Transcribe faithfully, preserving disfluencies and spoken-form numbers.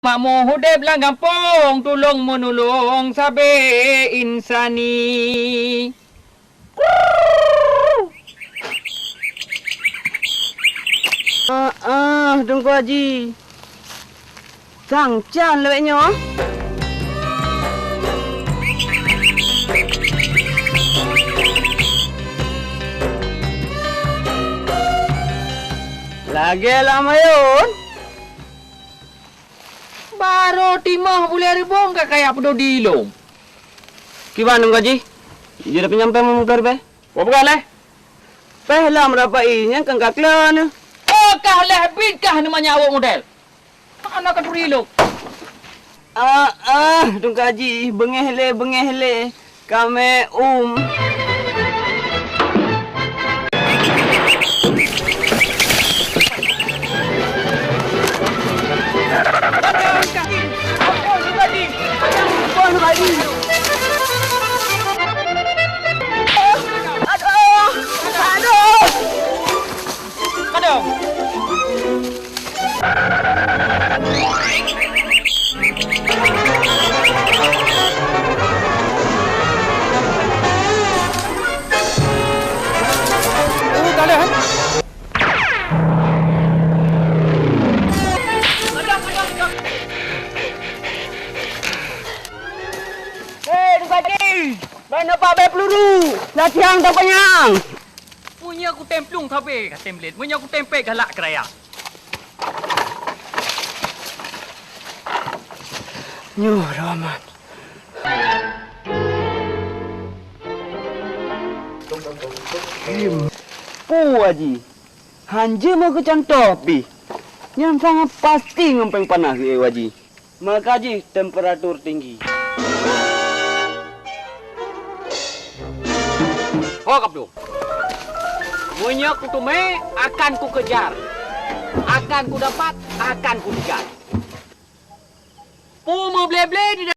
Makmu udeb lam gampông, tulông meunulông sabe insani. Ah, ah, Teungku Haji. Sang can lawét nyoe. Lagèe lam ayôn. Barô timoh bulèe ribông ka kaya peudodi lôn. Kiban Teungku Haji? Jeuet peunyampai meumukar beh. Wah peugah lé. Péh lam rapai nyang kan ka klan. Oh, kah leh bit kah neumanya awak model. Hana ka turi lôn. Ah, ah, Teungku Haji, beungéh lé, beungéh lé. Kamé um. Aduh, aduh. Aduh. Hei, Teungku Haji! Ban nampak bèe peuluru! Latihan ka panyang! Meunyoe kutem plueng sabe ka tem lét, meunyoe kutem pék galak keuraya. Nyoe Rahman. Pu Haji, hanjeuet meukeucantôh pih. Nyan sangat pasti ngon péng panas geuék Haji. Maka jih temperatur tinggi. Ho kaplueng. Meunyoe kuteumé, akan kukejar. Akan kudapat, akan kukejar. Pu meuble-ble di